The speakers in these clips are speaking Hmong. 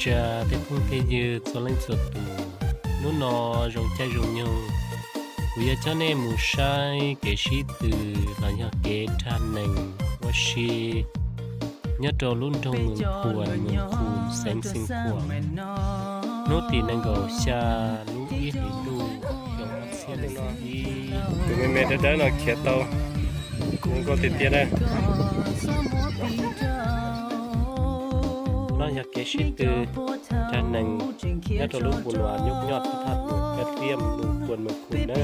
Tsa tej phooj tej ywg txhua leej txhua tus, hnub no zoo caij zoo nyoog, kuv yuav coj nej mus saib kev sib tw los yog kev dhia nees ua si nyob rau lub nroog Mws Khuam, Mws Khuam, xeev Xeev Khuam, hnub tim nees nkaum xya lub ib hlis ntuj xyoo ob txhiab leej ib. Tus me me dawb dawb no khiav tau zoo nkauj tiag tiag na. No yog kev sib tw dhia nees nyob rau lub npus nuav nyuj nyoj thaj thaj tuam Kab Tiaj, Mws Khuam, Mws Khuam na.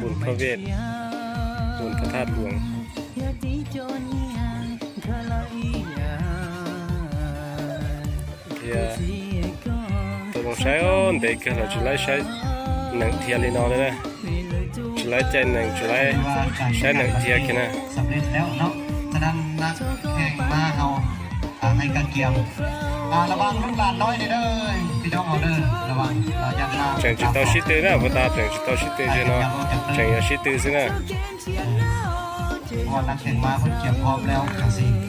Bun Pha Vet, bun thaj thaj tuam. Thiab tau zoo saib ntev kawg los tsis laib saib nees dhia li no li na. Tsis laib caij nees, tsis laib saib nees dhia kiag na. Tseem tsis tau sib tw na, puas tas tseem tsis tau sib tw, zaum no tseem yog sib tw xwb na.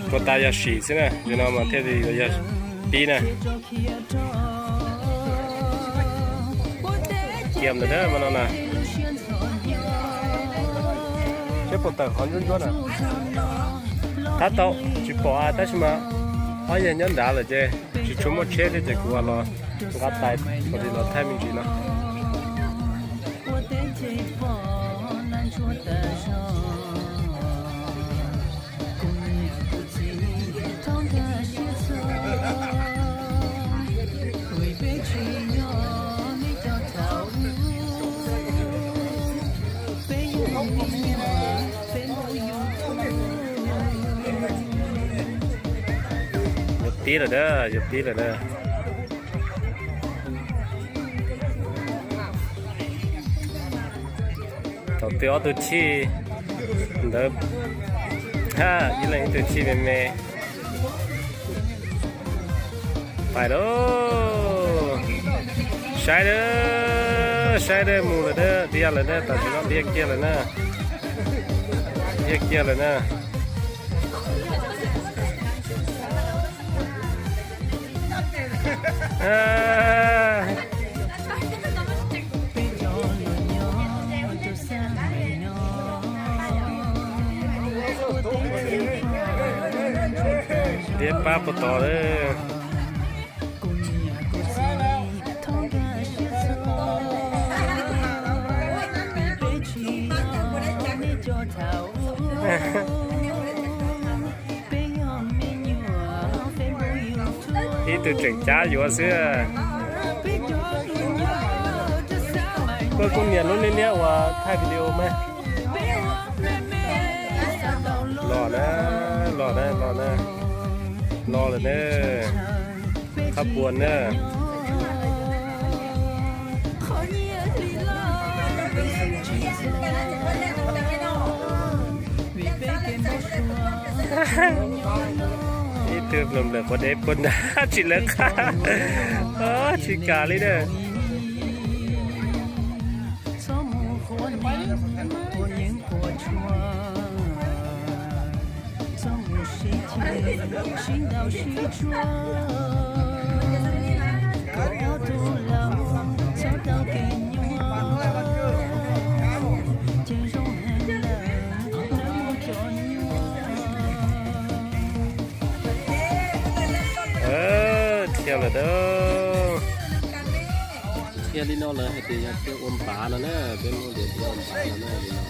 Puas tas yog sim xwb na, zaum no mas thiaj li yog pib na. Kiag ntawm dab mas no na. Seb puas tawm qhov ntsuab ntsuab na. Tab tau tsis pom tab sis mas ob yawg nyob nrad lawm ces tsis tshua muaj tsheb thiab ces kuv los nqa tais kom li los thaij me ntsis no. Yuav pib lawm na, yuav pib lawm na. Thaum twg ob tug chij ntawd, ib leeg ib tug chij me me. Pais lauj, saib na, saib na, mus lawm na, dhia lawm na, tam sim no dhia kiag lawm na, dhia kiag lawm na. Dhia pab puag tod lawm. Ib tug tseem cab yuav xwb. Koj kuj niam lub niaj niaj uas thaij video mas. Los na, los na, los na, los lawm na. Qhab puas na. Ib tug nplawm nplawm quav dev puag nrad tsis lawv qab, tsis kam li na. Dhia lawm na. Dhia li no lawv hais tias yog dhia ua npav no na, peb Hmoob tias dhia ua npav no na li no.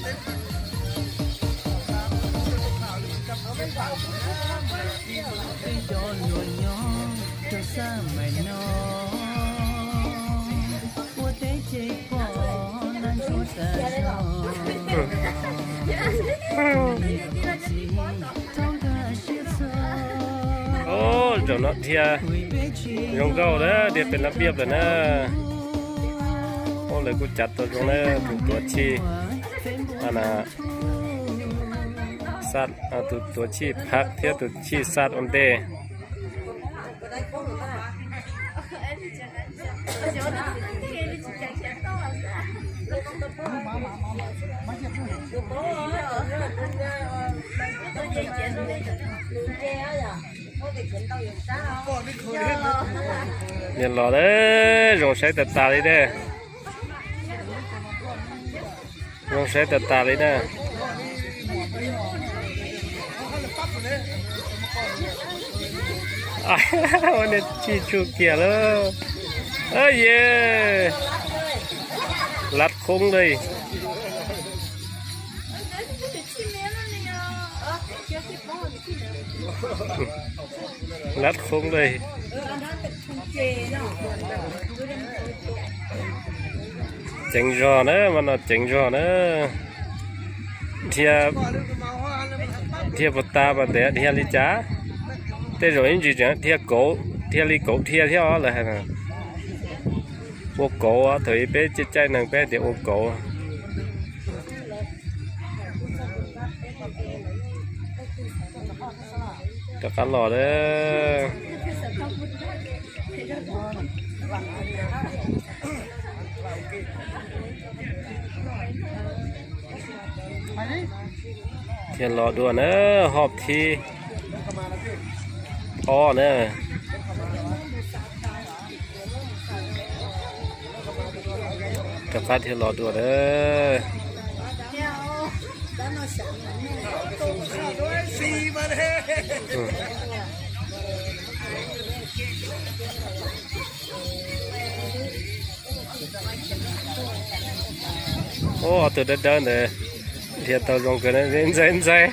Zaum no dhia zoo nkauj na, dhia pem lab piaj lawm na. Ub, lawv kuj cav tau zoo na, tus tuav chij, tus tuav chij phab thiab tus chij xaj ua ntej. Nws los lawm, zoo saib tas tas li na. Zoo saib tas tas li na. Ua niag tsis tshua kiag lauj. Ye, lab khoob li. Lab khoob li. Ceev zog na, mas no ceev zog na. Dhia, dhia puas tas mas ntev dhia li cas. Tej zaum ib ntsis tseem dhia kauv, dhia li kauv dhia thiab os lawv hais na. Ua kauv, thaum ub peb caij neeg peb hais tias ua kauv. Rov qab los lawm. Thiaj los dua na, hob thib ob na. Rov qab thiaj los dua na. Ub, ob tug dawb dawb ntawd dhia tau zoo kawg, ntxaij ntxaij.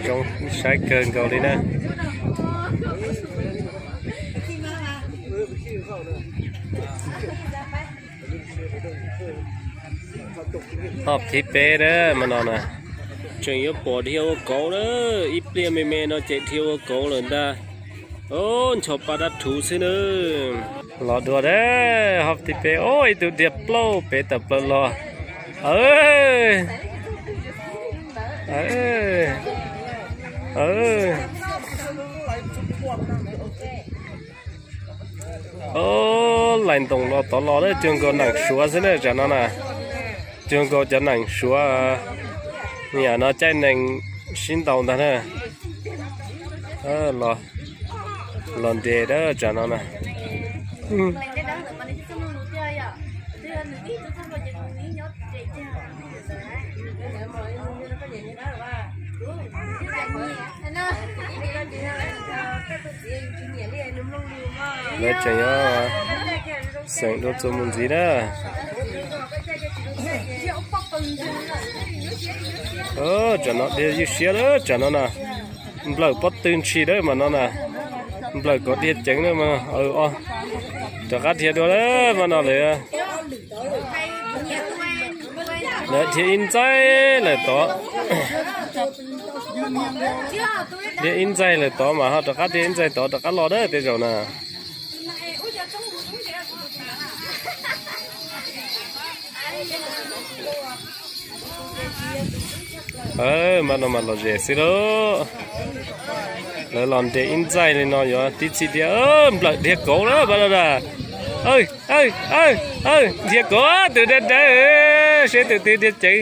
Zoo saib kawg nkaus li na. Hob thib peb na, mas no na, tseem yuav pom dhia ua kauv na, ib pliag me me no ces dhia ua kauv lawm ntag. Ncho pa dab rhuv xwb na. Los dua na, hob thib peb, ub, ib tug dhia plaub pem tawm plaws los. Lais ntoos los tod los na, cuag nkaus neeg Suav xwb na tsam no na. Cuag nkaus cov neeg Suav, yam no caij nees sib ntaus ntag na. Los nres dawb tsam no na. Lawv tseem yuav xeem dua txuas mus ntxiv na. Tsam no dhia ywj siab lawm tsam no na. Nplawm pob tw ntshis dawb mas no na. Nplawm kom dhia ceev na mas. Rov qab dhia dua lawm mas no lawm. Lawv dhia ib ntxaig lawm tod. Dhia ib ntxaig lawm tod mas ho rov qab dhia ib ntxaig tod rov qab los dawb tej zaum na. Mas no mas lom zem xwb lauj. Lawv los nres ib ntxaig li no yuav tib txhij dhia, nplawm dhia kauv lawm mas no na. Dhia kauv, tus dawb dawb, seb tus twg dhia ceev.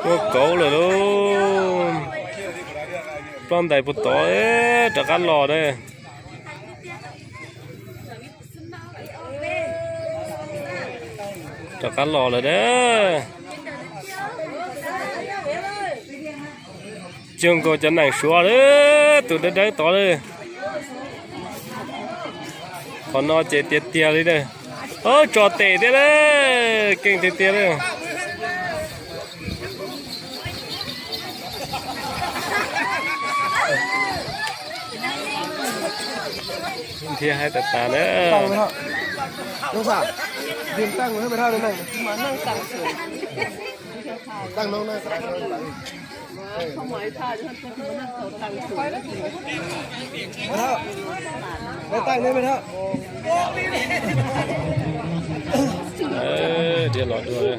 Ua kauv lawm lauj. Ploj ntais puag tod, rov qab los na. Rov qab los lawm na. Cuag nkaus cov neeg Suav lawm, tus dawb dawb tod lawm. Qhov no ces tiag tiag li na. Tso tes thiab na, keej tiag tiag li. Thiab hais tas tas na. Tag no na. Mej thauj, mej thauj. Diav los dua.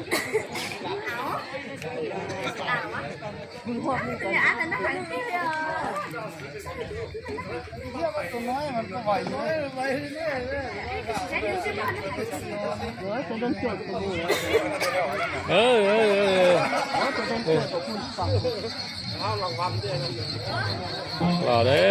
Los dab.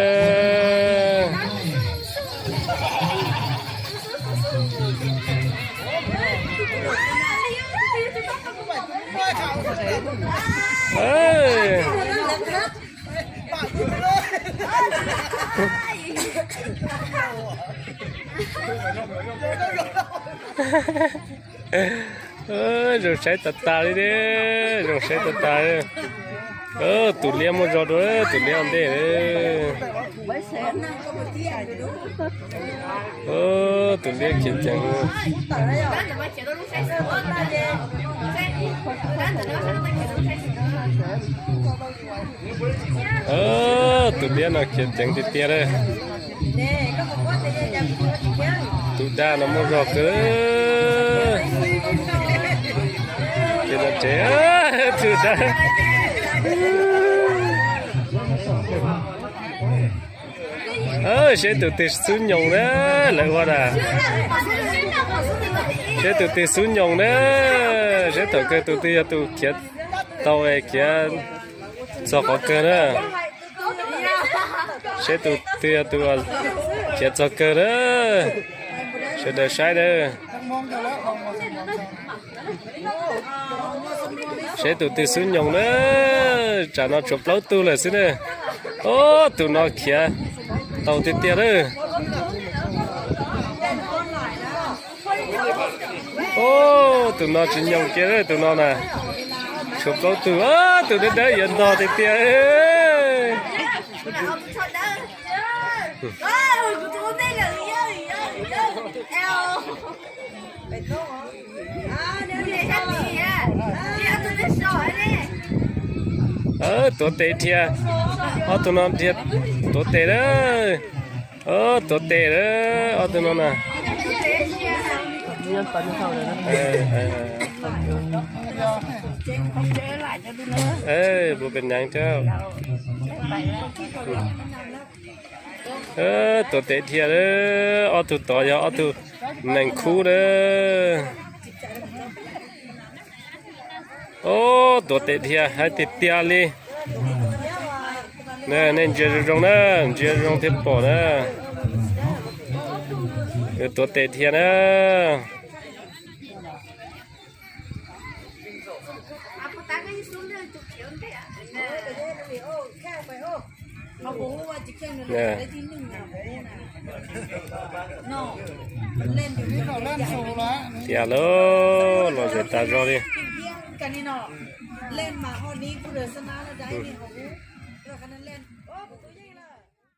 Zoo saib tas tas li ne, zoo saib tas tas. Tus liab muaj zog dua, tus liab ua ntej. Tus liab khiav ceev. Tus liab no khiav ceev tiag tiag lawm. Tus daj no muaj zog kawg. Ces no tsev, tus daj. Seb tus twg xub nyoos na, lawv ua na. Seb tus twg xub nyoos na, seb thaum kawg tus twg yog tus khiav tau, khiav txog qhov kawg na. Seb tus twg yog tus khiav txog kawg na. Sawv daws saib na. Seb tus twg xub nyoos na. Tsam no tshuav plaub tug lawm xwb na. Ob tug no khiav tau tiag tiag lawm. Ob tug no tsis nyoos kiag lawm, tus no na. Tshuav plaub tug, tus dawb dawb yuav ntog tiag tiag. Tuav tes dhia, ob tug no dhia tuav tes na. Tuav tes na, ob tug no na. Bus pes neev thiab. Tuav tes dhia, ob tug tod yog ob tug nees khub na. Ob, tuav tes dhia hais tiag tiag li. Nej ntsia zoo zoo na, ntsia zoo thiaj pom na. Tuav tes dhia na. Tiag lauj, los zem tas zog li.